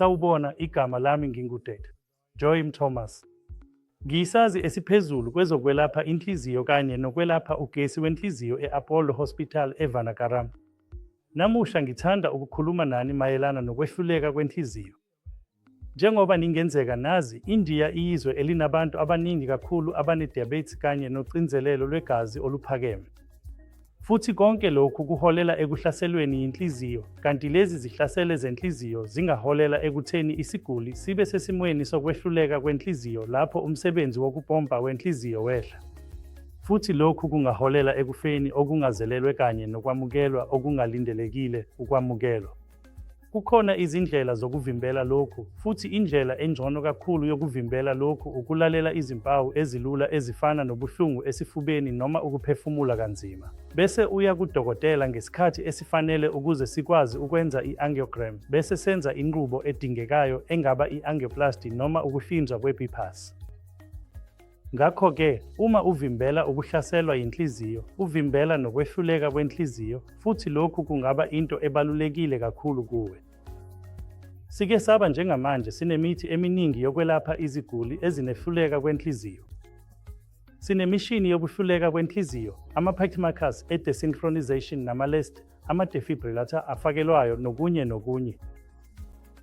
Sawubona, igama lami nginguDr. Joyim Thomas. Ngiyisazi esiphezulu kwezokwelapha inhliziyo kanye nokwelapha ugesi wenhliziyo e-Apollo Hospital eVanagaram. Namuhla ngithanda ukukhuluma nani mayelana nokwehluleka kwenhliziyo. Njengoba ningenzeka nazi, iNdiya iyizwe elinabantu abaningi kakhulu abane-diabetes kanye nocinzelelo lwegazi oluphakeme. Futhi konke lokhu kuholela ekuhlaselweni yinhliziyo, kanti lezi zihlasele zenhliziyo zingaholela ekutheni isiguli sibe sesimweni sokwehluleka kwenhliziyo lapho umsebenzi wokupompa wenhliziyo wehla. Futhi lokhu kungaholela ekufeni okungazelelwe kanye nokwamukelwa okungalindelekile ukwamukelwa. Kukhona izindlela zokuvimbela lokhu, futhi indlela engcono kakhulu yokuvimbela lokhu ukulalela izimpawu ezilula ezifana nobuhlungu esifubeni noma ukuphefumula kanzima. Bese uya kudokotela ngesikhathi esifanele ukuze sikwazi ukwenza i-angiogram bese senza inqubo edingekayo engaba i-angioplasty noma ukuhlinzwa kwe-bypass. Ngakho-ke, uma uvimbela ukuhlaselwa yinhliziyo, uvimbela nokwehluleka kwenhliziyo, futhi lokhu kungaba into ebalulekile kakhulu kuwe. Sike saba njengamanje sinemithi eminingi yokwelapha iziguli ezinehluleka kwenhliziyo. Sinemishini yokuhluleka kwenhliziyo, ama-pacemakers e-desynchronization nama-list, ama-defibrillator afakelwayo nokunye nokunye.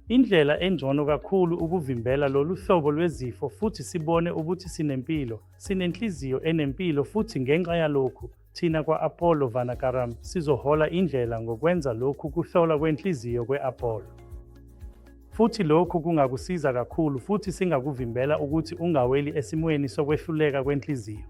Indlela engcono kakhulu ukuvimbela lolu hlobo lwezifo futhi sibone ukuthi sinempilo, sinenhliziyo enempilo futhi ngenxa yalokhu, thina kwa-Apollo Vanakaram sizohola indlela ngokwenza lokhu kuhlolwa kwenhliziyo kwe-Apollo. Futhi lokhu kungakusiza kakhulu futhi singakuvimbela ukuthi ungaweli esimweni sokwehluleka kwenhliziyo.